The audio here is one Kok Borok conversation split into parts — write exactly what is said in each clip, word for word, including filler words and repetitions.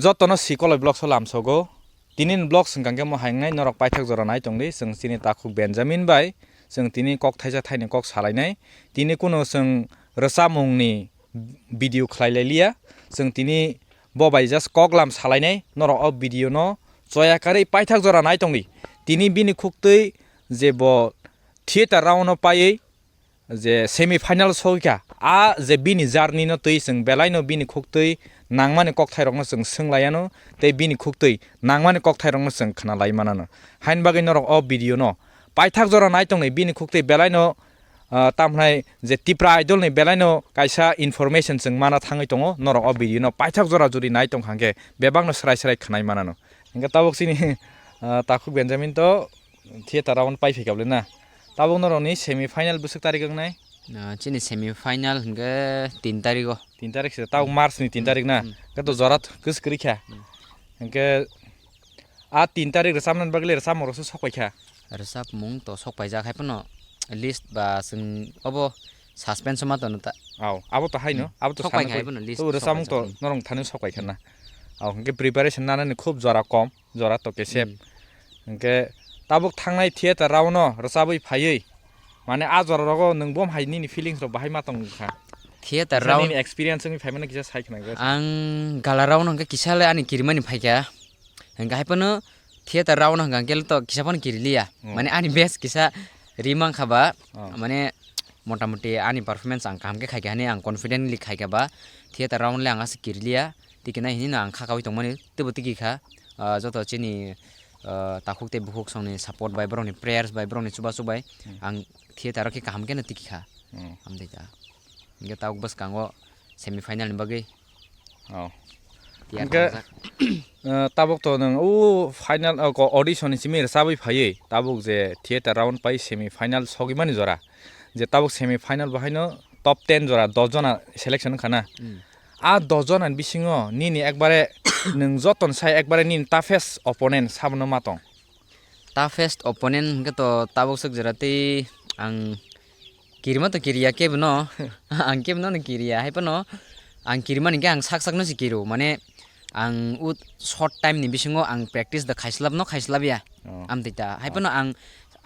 Jotono Sikoloi Vlogs o lamsogo. Tini ni vlogs hwnkha khe mo hai wngnai, norok paithak jora nai tongdi. Chwng chini takhuk Benjamin bai chwng tini kok thaisa thaini kok salainai. Tini kuno chwng rwchapmungni video khlai lai liya. Chwng tini bo bai just kok lam salainai. Norok o video no choya karwi paithak jora nai tongdi. Tini bini khuktwi je bo theater round o paiwi je semi final sogwi kha, a je bini journey no twi chwng belai no bini khuktwi nangmani kokthairokno chwng swng lai anw tei bini khuktwi nangmani kokthairokno chwng khna lai man anw. Haini bagwi norok o video no paithak jora nai tongnai, bini khuktwi belai no, ah, tamo hwnai je Tipra Idol ni belai no kaisa information chwng mana thangwi tongo, norok o video no paithak jora jodi nai tong kha hwnkhe bebak no swrai swrai khna man anw. Hwnkhe tabuk chini, ah, takhuk Benjamin to theater round pai phaikha bwle na? Tabuk norokni semi final bwswk tarik wngnai? Ah, chini semi final hwnkhe tin tarik o. Tin tarik se, tabuk March ni tin tarik na? Hmm. Hwnkhe to jora th-, kwswk kwrwi kha. Hmm. Hwnkhe a tin tarik rwchapnani bagwi le rwchapmung rok se sok paikha? Rwchapmung to sok paijak, hai phano list ba chwng obo suspense o ma tono ta. Au, abo to haino, hmm, abo to sok paikha, hai phano list to sok rwchapmung paijak, to hmm, norok thani sok paikha na? Au, hwnkhe preparation nanani khub jora kom. Jora to kesep. Hmm. Hwnkhe tabuk thangnai theater round no rwchabwi phaiwi, mane a jora rogo nwng bo hai nini feelings rok bahai ma tong kha? Theater kisa round nini experience wngwi phaimani kisa sai khna khe. Ang gala round hwnkhe kisa le ani kirimani phaikha. Hwnkhe hai phano theater round hwnkha hwnkhe to kisa phano kiriliya. Hmm. Mane ani best kisa ri mankha ba, oh, mane motamoti ani performance ang kaham khe khaikha hinwi ang confidently khaikha ba, theater round le ang aswk kiriliya. Tiki nai hinwi no ang kha kaui tongmani, teibo tiki kha, ah, joto chini, ah, takhuk tei bukhuk songni support bai, borokni prayers bai, borokni chubachu bai, hmm, ang theater o khe kaham kheno tiki kha. Hmm. Amtwi ta. Hingke tabuk bwskango semi final ni bagwi, oh, tiyar hingke khamjak. Ah, tabuk to nwng o final, o ko-, audition ni simi rwchabwi phaiwi, tabuk je theater round pai semi final sogwi mani jora, je tabuk semi final bo haino top ten jora, dos jona selection wngkha na? Hmm. A dos jona ni bisingo nini ekbare nwng joto ni sai ekbare nini toughest opponent sabono ma tong? Toughest opponent hwnkhe to tabuk swk jora tei ang kirima to kiriya kebono, ang kebono no kiriya, hai phano ang kirimani hwnkhe ang sak sakno se kiro, mane ang o short time ni bisingo ang practice da khaislapno khaislapya. Oh. Amtwi ta, hai phano ang,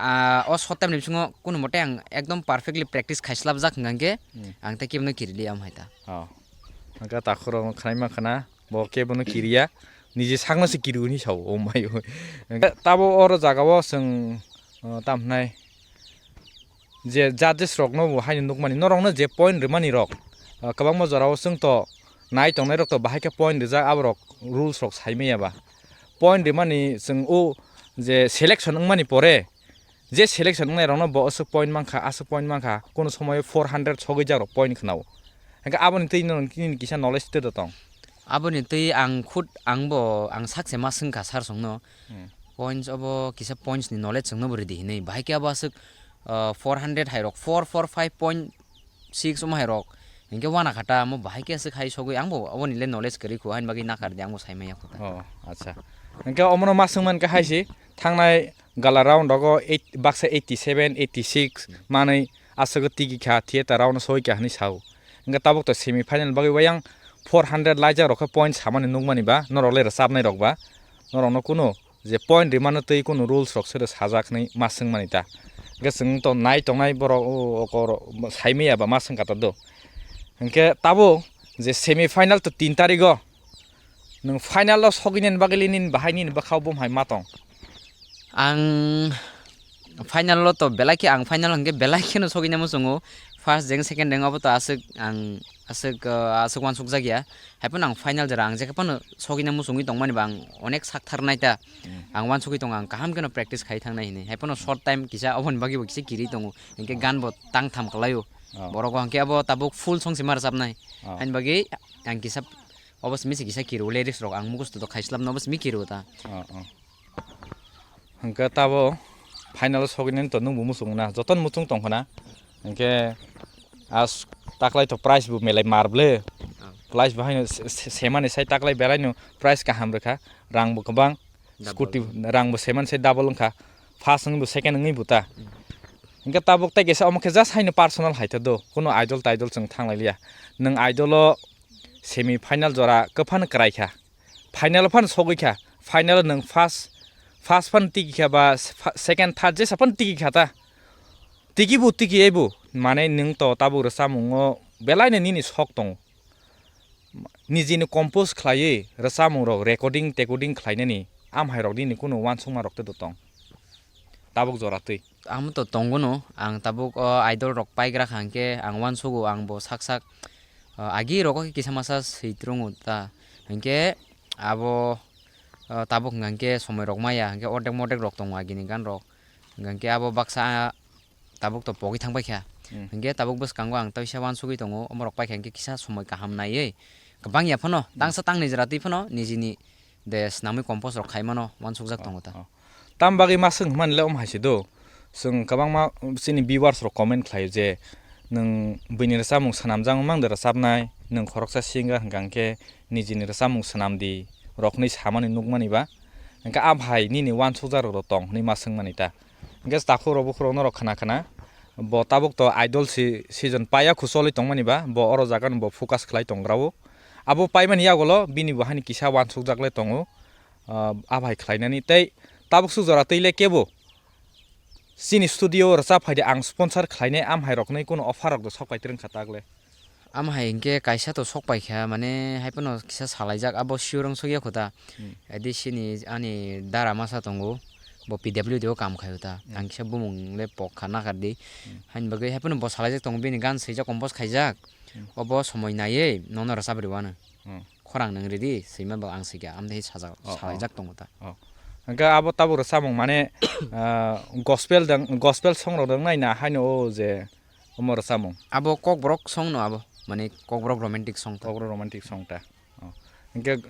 ah, o short time ni bisingo kuno mote ang ekdom perfectly practice khaislapjak hwnkha hwnkhe, hmm, ang tei kebono kiriliya omo hai ta. Oh. Hwnkhe takhurok khnaima khna, bo kebono kiriya, nije sakno se kiru hinwi sao, o mai o. Hwnkhe tabo oro jagao chwng, ah, tamo hwnai, je judges rokno bo haino nukmani, norokno je point rwmani rok, ah, kwbangma jorao chwng to nai tongnai rok to bahai khe point rijak, aborok rules rok sai maya ba. Point rwmani chwng o je selection wngmani pore, je selection wngnai rokno bo aswk point mankha, aswk point mankha, kuno somoyo four hundred sogwi jak rok point khwnao. Hwnkhe aboni twi nini kisa knowledge tei da tong? Aboni twi ang khud ang bo ang sak se ma swngkha sir songno. Hmm. Points obo kisa points ni knowledge chwngno bo ridi hinwi. Bahai khe abo aswk, ah, four hundred hai rok, four four five point six omo hai rok. Hinkhe wana kha ta, omo bahai khe aswk hai sogwi, ang bo oboni le knowledge kwrwi kho, haini bagwi nakardi, ang bo sai manya kho ta. Oh, acha. Hinkhe omono ma swngman khe hai se, thangnai gala round rogo eight, baksa eighty seven, eighty six manwi aswk tigi kha, theater round soi kha hinwi sao. Hinkhe tabuk to semi final bagwi wayang four hundred laijak rok khe point samani nukmani ba, norok le rwchapnai rok ba, norokno kunu je point rimano tei kunu rules rok se sajak hinwi ma swngmani ta. Hinkhe chwng to nai tongnai borok o, o, o, sai maya ba ma swngkha ta do. Hinkhe tabuk je semi final to tin tarigo nwng final o sogwinani bagwi le nini bahai nini bwkhao bumhai ma tong? Ang final o to belai khe, ang final hwnkhe belai kheno sogwina muchungo. First rank, second rank obo to aswk ang aswk, ah, aswk uansukjak ya. Hai phano ang final jora ang jekhe phano sogwina muchungwi tongmani ba ang onek sak tharnai ta. Hmm. Ang uansugwi tongo, ang kaham kheno practice khai thangnai hinwi. Hai phano short time kisa oboni bagwi bo kisa kiri tongo. Hinkhe gan bo tang tham kwlaio. Oh. Borok bo hinkhe abo tabuk full song se ma rwchapnai. Oh. Haini bagwi ang kisa obo simi se kisa kiro, lyrics rok ang mukhostok khai swlapno obo simi kiro ta. Oh, oh. Hwnkhe tabo final o sogwinani to nwngbo muchungo na, jotono muchung tongkha na. Hwnkhe as taklai to prize bo melai mar ble. Oh. Prize bo haino se-, se-, semani sai taklai belaino prize kaham rwkha, rang bo kwbang, double. Scooty rang bo semani sai double wngkha, first wngwi bo second wngwi bo ta. Hmm. Hwnkhe tabuk tai kaisa omo khe just haino personal hai ta do, kuno idol taidol chwng thanglai liya. Nwng idol o semi final jora kwphano kwrai kha. final phano sogwi kha, final nwng first, first phano tiki kha ba fa-, second, third jesa phano tiki kha ta. Tiki bu tiki ai bu, mane nwng to tabuk rwchapmungo belaino nini sok tongo. Nijini compose khlaiwi rwchapmungrok recording, tecoding khlainani amhairok nini kunu uansukmarok tei do tong? Tabuk jora twi. Amo to tongo no, ang tabuk o idol rok paigra kha hwnkhe ang uansugo, ang bo sak sak, o, agi rogo khe kisa masa swi trungo ta. Hwnkhe abo, o, tabuk hwnkha hwnkhe somoi rok maya, hwnkhe ordek mordek rok tongo agini gan rok. Hwnkha hwnkhe abo baksa tabuk to pogwi thang paikha. Hmm. Hwnkhe tabuk bwskango ang teisa uansugwi tongo, omorok paikha hwnkhe kisa somoi kaham naiwi kwbang ya phano, hmm, tangsa tangnwi jora twi phano nijini de swnamwi compose rok khai mano uansukjak tongo ta. Oh, oh. Tam bagwi ma swng hwnmani le omo hai se do. Chwng kwbangma chini viewers rok comment khlaio je, "Nwng buini rwchapmung swnamjak wng mang de rwchapnai, nwng khoroksa singer hwnkha hwnkhe nijini rwchapmung swnam di," rok hwnwi samani nukmani ba. Hwnkhe a bhai nini uansukjak rok tong hwnwi ma swngmani ta. Hwnkhe takhuk rok bukhuk rok norok khna khna bo tabuk to idol si season paiya khu choli tongmani ba, bo oro jaga no bo focus khlai tong grao. Abo paimani yagulo bini bo hani kisa uansukjak le tongo, ah, a bhai khlainani. Tei tabuk suk jora twi le kebo chini studio rwchap phai di, ang sponsor khlainai, a bhai rok nwi kuno offer rok do sok pai twrwng kha tak le. Amo hai hwnkhe kaisa to sok paikha, mane hai phano kisa salaijak, abo sure wng sokya kho ta. Hmm. A D C ni ani dara masa tongo, bo P W D o kam khaio ta. Hmm. Ang kisa bumung le pok kha nakar di. Hmm. Haini bagwi hai phano bo salaijak tongo, bini gan swijak, compose khaijak. Hmm. Obo somoi naiwi nono rwchap rwano. Hmm. Khorang nwng ridi, swima bo ang swikha, amtwi sajak, oh, oh, salaijak tongo ta. Oh. Hwnkhe abo tabuk rwchapmung mane, ah, gospel dang, gospel song rok dang nai na haino o je Omo rwchapmung. Abo kokborok song no abo, mane kokborok romantic song ta. Kokborok romantic song ta. Oh. Hwnkhe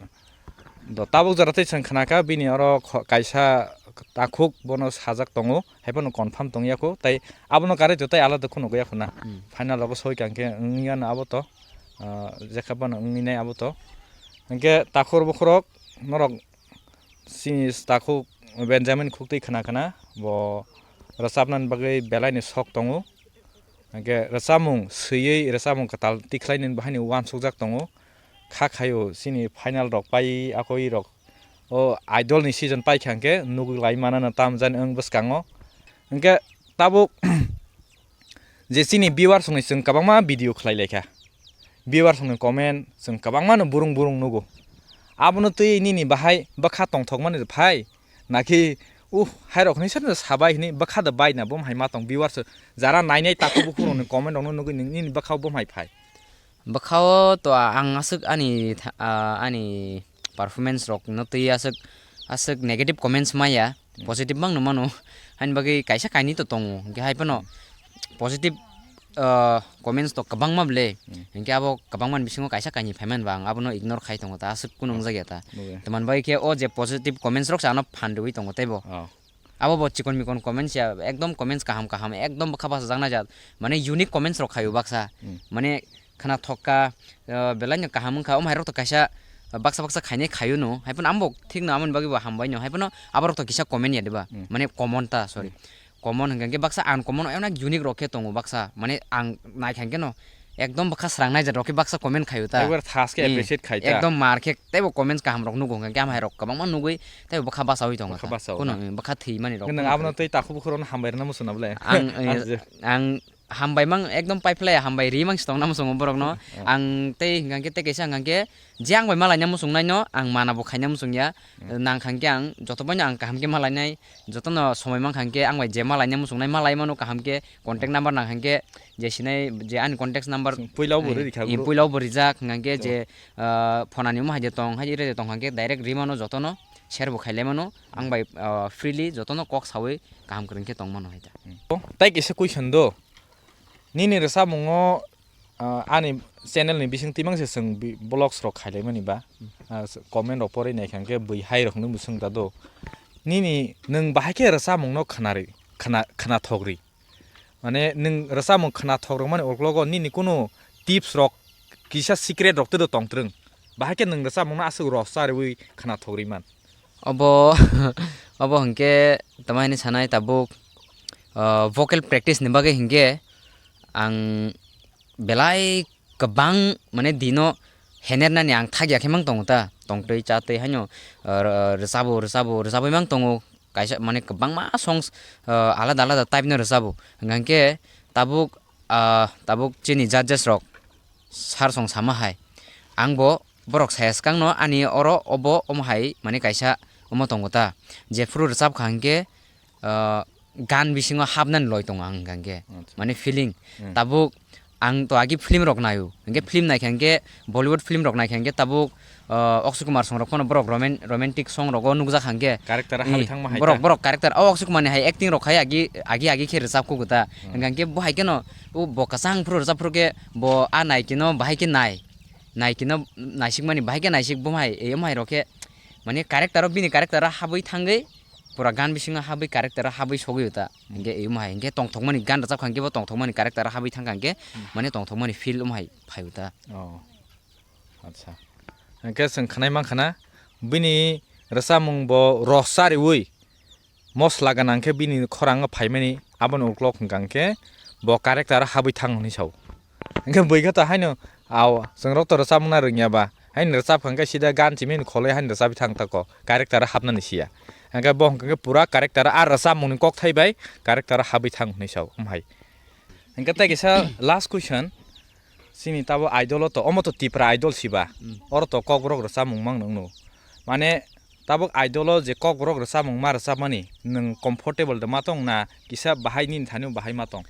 do tabuk jora tei chwng khna kha bini oro kho-, kaisa takhuk bono sajak tongo, hai phano confirm tong ya kho, tei abono karwi to tei alada kheno gaya khuna. Hmm. Final rogo soi kang khe wng ya no abo to, ah, jekha bono wngwi nai abo to. Hwnkhe takhuk bukhurok norok chini takhuk Benjamin khuktwi khna khna bo rwchapnani bagwi belai ni sok tongo. Hwnkhe rwchapmung swiwi rwchapmung kwtal tikhlai nini bo haino uansukjak tongo. Kha khaio chini final rok pai akoi rok o idol ni season paikha hwnkhe nugwi lai manana tamjani wng bwskango. Hwnkhe tabuk je chini viewers rokni chwng kwbangma video khlai laikha. Viewers rokni comment chwng kwbangma no burung burung nugo. Abono twi nini bahai bwkha tongthokmani phai. Nakhe, uh, hairok hinwi sano sabai hinwi bwkha da bai na bom hai ma tong viewers jara nainai takhuk bukhuk rokni comment rokno nugwi nini bwkhao bom hai phai. Bwkhao to ang aswk ani tha-, ah, ani performance rokno twi aswk, aswk negative comments maya, hmm, positive bangno mano. Haini bagwi kaisa kainwi to tongo. Hwnkhe hai phano positive ah, comments to kwbangma ble. Hmm. Hinkhe abo kwbangmani bisingo kaisa kainwi phaimani ba ang abono ignore khai tongo ta, aswk kunu, oh, wngjakya ta. Nugwi. Tamani bagwi khe o je positive comments rok se ano phan rwui tongo teibo. Oh. Abo bo chikon mikon comments ya, ekdom comments kaham kaham, ekdom bwkha bachajak nai jat, mane unique comments rok khaio baksa. Hmm. Mane khna thokka, ah, belai no kaham wngkha, omo hai rok to kaisa baksa baksa khainai khaio no, hai phano amo thik no, amoni bagwi bo hambai no, hai phano abo rok to kisa comment ya diba, hmm, mane common ta, sorry. Hmm. Common hwnkha khe baksa uncommon, onek unique rok khe tongo baksa. Mane ang naikha khe no ekdom bwkha srang naijak rok khe baksa comment khaio ta. Ekbar thas khe, hmm, appreciate khai ta. Ekdom mar khe teibo comments kaham rok nugo hwnkha khe, amhai rok kwbangma nugwi teibo bwkha bachaui tongo. Bwkha ta. Bachaui. Kuno, hmm, bwkha thwi mani rok. Nang kuno abono twi takhuk bukhuk rokno hambai rwna muchung na bwle? Ang, eh, ang hambai mang, ekdom paiphlai hambai ri mang si tongna muchungo borokno. Oh. Ang tei hwnkha khe tei kaisa hwnkha khe je ang bai malaina muchungnai no ang mana bo khaina muchung ya. Hmm. Nang kha khe ang joto bai no ang kaham khe malainai. Jotono somoi mankha hwnkhe ang bai je malaina muchungnai malai mano kaham khe, contact number nang hwnkhe je sinai je ani contact number, chwng puila bo, eh, rwrikha eh, bro. Puila bo rijak hwnkhe, oh, je, ah, phonani omo hai de tong, hai de tong hwnkhe direct ri mano jotono, share bo khailai mano, ang bai, ah, freely jotono kok saui kaham kwrwng khe tong mano hai ta. Hmm. Tai kisa question do, nini rwchapmungo ah, ani channel ni bising twi mang se chwng bi-, vlogs rok khailai mani ba, hmm, ah, s-, comment rok porwi nai kha hwnkhe bui hai rok hinwi bo swng da do. Nini nwng bahai khe rwchapmung no khna ri, khna, khna thok ri. Mane nwng rwchapmung khna thok rwk mani uklogo nini kunu tips rok kisa secret rok tei do tong twrwng. Bahai khe nwng rwchapmung no aswk ros cha rwui khna thok ri man. Obo, obo hwnkhe tamo hinwi sanai tabuk, ah, vocal practice ni bagwi hwnkhe ang belai kwbang, mane, dino henernani ang thakya khe mang tongo ta, tongtwi chatwi haino, ah, rwchabo, rwchabo, rwchabwi mang tongo. Kaisa mane kwbangma songs, ah, alada alada type no rwchabo. Hwnkha khe tabuk, ah, tabuk chini judges rok sir song sama hai, ang bo borok saya swkang no ani oro obo omo hai mane kaisa omo tongo ta, jephuru rwchapkha hwnkhe, ah, gan bisingo hapnani loi tongo ang hwnkha hwnkhe, Acha. mane feeling. Hmm. Tabuk ang to agi film rok naio, hwnkhe film naikha hwnkhe Bollywood film rok naikha hwnkhe tabuk, ah, Akshay Kumar song rok phano borok roman-, romantic song rogo nukjak hwnkhe. Character Ni habwi thangma hai borok, ta. borok character o Akshay Kumar ni hai acting rok khai agi, agi, agi khe rwchap kugo ta. Hmm. Hwnkha hwnkhe bo hai kheno o bo kwchang phuru rwchap phuru khe bo a nai kino bahai khe nai. Nai kino naisikmani bahai khe naisik bo hai, e, omo hai rok khe mane character o bini character o habwi thangwi pura gan bisingo habwi character o habwi sogwi ta. Hmm. Hwnkhe e omo hai hwnkhe tongthokmani gan rwchapkha hwnkhe bo tongthokmani character o habwi thangkha hwnkhe Hmm. mane tongthokmani feel omo hai phai ta. Oh. Acha. Hwnkhe chwng khwnai mankha na bini rwchapmung bo rwchap riwi mosla gwnang khe bini khorang phaimani aboni uklok hwnkha hwnkhe bo character habwi thang hwnwi sao. Hwnkhe bwikhe to haino ao chwng rok to rwchapmung na rwngya ba haino rwchapkha hwnkhe sida gan chimini kholwi haino rwchapwi thang tako character hapnani siya. Hwnkhe bo hwnkha khe pura character a rwchapmungni kokthai bai character habwi thang hwnwi sao omo hai. Hwnkhe tei kisa last question. Chini tabo idol o to, omo to Tipra Idol siba. Mm. Oro to kokborok rwchapmung mang nung no. Mane tabuk idol o je kokborok rwchapmung ma rwchapmani nwng comfortable de ma tong na kisa bahai nini thani bahai ma tong?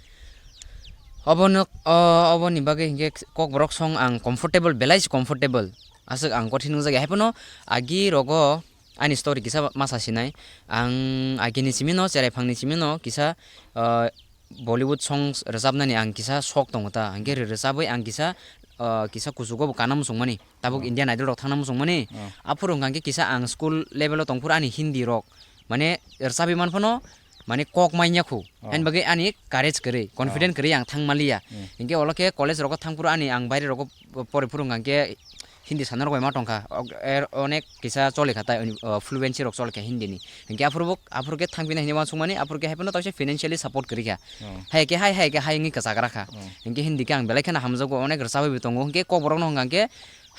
Obo no, o, oboni bagwi hinkhe kokborok song ang comfortable, belai se comfortable. Aswk ang kothin wngjak ya. Haiphano agi rogo ani story kisa ma sa sinai. Ang agini simi no, cherai phangni simi no kisa, o, Bollywood songs rwchapnani ang kisa sok tongo ta, hwnkhe rw-, rwchabwi ang kisa, ah, kisa kuchugo bo kana muchungmani, tabuk Oh. Indian Idol rok thangna muchungmani. Oh. Aphuru hwnkha khe kisa ang school level o tongphuru ani Hindi rok, mane rwchabwi manphano, mane kok manya khu. Oh. Haini bagwi ani courage kwrwi, confident Oh. kwrwi ang thang maliya. Hmm. Hinkhe olo khe college rogo thangphuru ani ang baire rogo poriphuru hwnkha khe Hindi sana rok bai ma tongkha, ok, er, onek kisa choli kha tai, uni, o, fluency rok choli kha Hindi ni. Hinkhe aphuru bo, aphuru khe thang phinai hinwi uansukmani, aphuru khe haiphano taisa financially support kwrwi kha. Oh. Hai khe hai, hai khe hai wngwi kwchak ra kha. Oh. Hinkhe Hindi khe ang belai kheno hamjago, onek rwchabwi bo tongo. Hinkhe kokborok no hwnkha khe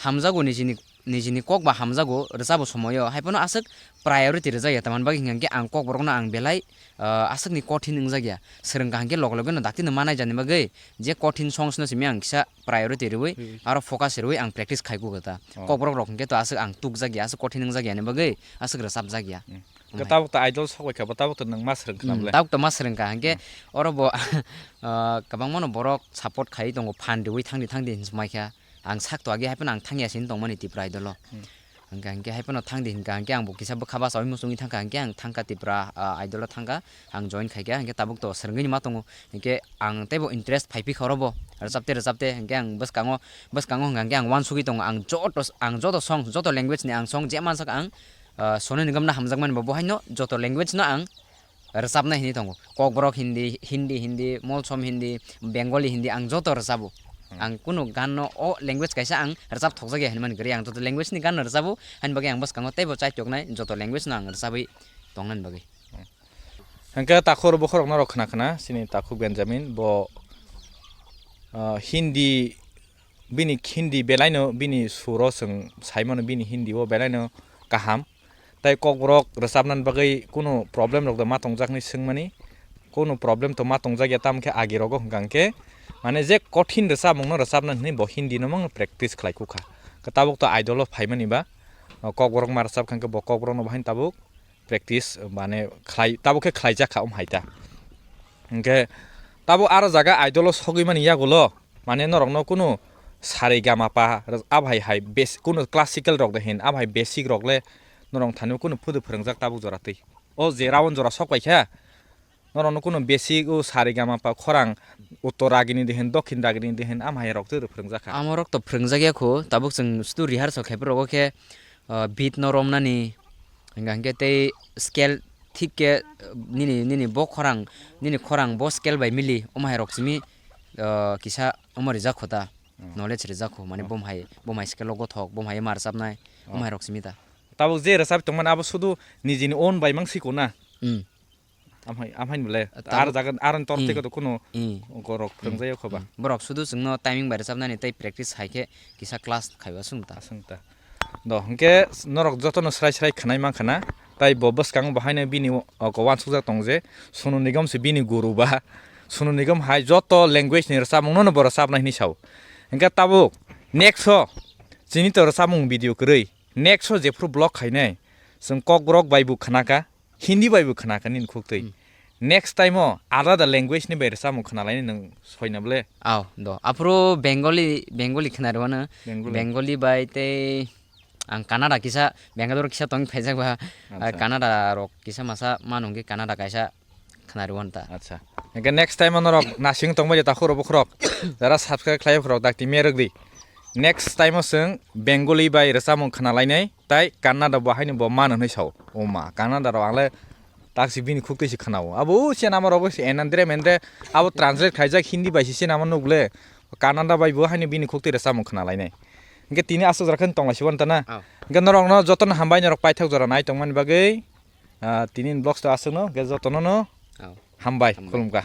hamjago nijini, nijini kok ba hamjago rwchabo somoyo. Haiphano aswk priority rwjak ya, tamani bagwi hwnkha khe ang kokborok no ang belai, ah, aswkni kothin wngjak ya. Swrwng kaham khe loge loge no dakti no ma nai jani bagwi je kothin songs no simi ang kisa priority rwui, Rwui. aro focus rwui ang practice khai kugo ta. Oh. Kokborok rok hwnkhe to aswk ang tukjak ya, aswk kothin wngjak ya ni bagwi aswk rwchapjak ya. Hmm. Omo hai. Tabuk to idol sok bai kha, bo tabuk to nwng ma swrwng khna Hmm, bwle? Tabuk to ma swrwng kha, hwnkhe Hmm. oro bo, ah, kwbangma no borok support khai tongo, phan rwui thangdi thangdi hinwi mai kha. Ang sak to agi haiphano ang thangya sini tongmani Tipra Idol o. Hmm. Hwnkhe, hwnkhe haiphano thangdi hwnkha, hwnkhe ang bo kisa bwkha bachaui muchungwi thangkha, hwnkhe ang thangkha Tipra, ah, Idol o thangkha, ang join khaikha, hwnkhe tabuk to swrwngwi ma tongo, hwnkhe ang teibo interest phai phikha oro bo, rwchapte rwchapte, hwnkhe ang bwskango, bwskango hwnkha, hwnkhe ang uansugwi tongo, ang joto, ang joto song, joto language ni ang song je mansak ang, ah, Sonu Nigam no hamjakmani bo, bo haino joto language no ang rwchapnai hinwi tongo. Kokborok Hindi, Hindi, Hindi, Molsom Hindi, Bengali Hindi, ang joto rwchabo. Hmm. Ang kunu gan no o language kaisa ang rwchap thokjak ya hinmani kwrwi, ang joto language ni gan no rwchabo, haini bagwi ang bwskango teibo chaitok nai joto language no ang rwchabwi tongnani bagwi. Hmm. Hwnkhe takhuk bokhorok norok khna khna, chini takhuk Benjamin, bo, ah, Hindi Bini Hindi belaino bini suro chwng saimano bini Hindi o belaino kaham. Tai kokborok rwchapnani bagwi kunu problem rok da ma tongjaknai swngmani, kunu problem to ma tongjak ya, tamo khe agi rogo hwnkha hwnkhe mane je kothin rwchapmung no rwchapna hinwi bo Hindi no mangno practice khlai kukha. Tabuk to idol o phaimani ba, o kokborok ma rwchapkha hwnkhe bo kokborok no bahai tabuk practice mane khlai, tabuk khe khlaijak kha omo hai ta. Hwnkhe tabuk aro jaga idol o sogwi mani yagulo, mane norokno kunu sari gama pa abo hai hai bes-, kunu classical rok de hin, abo hai basic rok le norok thani kunu phudu phwrwngjak tabuk jora twi. O je round jora sok pai kha, norokno kunu basic o sari gama pa khorang uttor ragini de hin, dokhin ragini de hin, amo hai rok twi phwrwngjak kha. Amo rok to phwrwngjak ya kho, tabuk chwng sudu rehearsal khai phuru rogo khe, ah, beat no romnani, hwnkha hwnkhe tei scale thik khe, ah, nini, nini bo khorang, nini khorang bo scale bai mili, omo hai rok simi, ah, kisa omo rijak kho ta, Hmm. knowledge rijak kho, mane Hmm. bom hai, bom hai scale o gothok, bom hai ma rwchapnai, Hmm. omo hai rok simi ta. Tabuk je rwchap tongmani abo sudu nijini own bai mang siko na? Hmm. Amhai, amhai nule. Tabuk. Ar jaga, ar tor Hmm. teko to kuno Hmm. gorok Hmm. phrwngjaya kho ba. Hmm. Borok sudu chwngno timing bai rwchapnani tei practice hai khe kisa class khaiba swng ta. Aswng ta. Do, hwnkhe norok jotono srai srai khwnai mankha na. Tai bo bwskango bo haino bini o, o, uansukjak tong je, Sonu Nigam se bini guru ba. Sonu Nigam hai joto language ni rwchapmung no bo rwchapnai hinwi sao. Hwnkhe tabuk next o chini to rwchapmung video kwrwi. Next o jephru vlog khainai, chwng Kokrok bai bo khwnaka, Hindi bai bo khwnaka nini khuktwi. Hmm. Next time o alada language ni bai rwchapmung khwnalaini nwng soina ble? Aw, do. Aphuru Bengali, Bengali khwnarwano. Bengali. Bengali bai tei ang Kannada kisa, Bangalore kisa tongwi phaijak ba, Acha. Kannada rok kisa masa mano hwnkhe Kannada kaisa khwnarwano ta. Acha. Hwnkhe next time o norok nasing tongbai de takhurok bukhurok. Jara subscribe khlai bukhurok dakti merwk di. Next time o chwng Bengali bai rwchapmung khwnalainai, tai Kannada bo haino bo mano hinwi sao. Oma, Kannada rok ang le taksi bini khuktwi se khwnao. Abo se nama rok bo se enandre mendre abo translate khaijak Hindi bai se se nama nuk le. Kannada bai bo haino bini khuktwi rwchapmung khwnalainai. Hwnkhe tini aswk jora khe tonglaisibon ta na. Oh. Hwnkhe norokno jotono hambai norok paithak jora nai tongmani bagwi. Ah, tini vlogs to aswkno, hwnkhe jotono no Oh. hambai, Hambai. Khulumkha.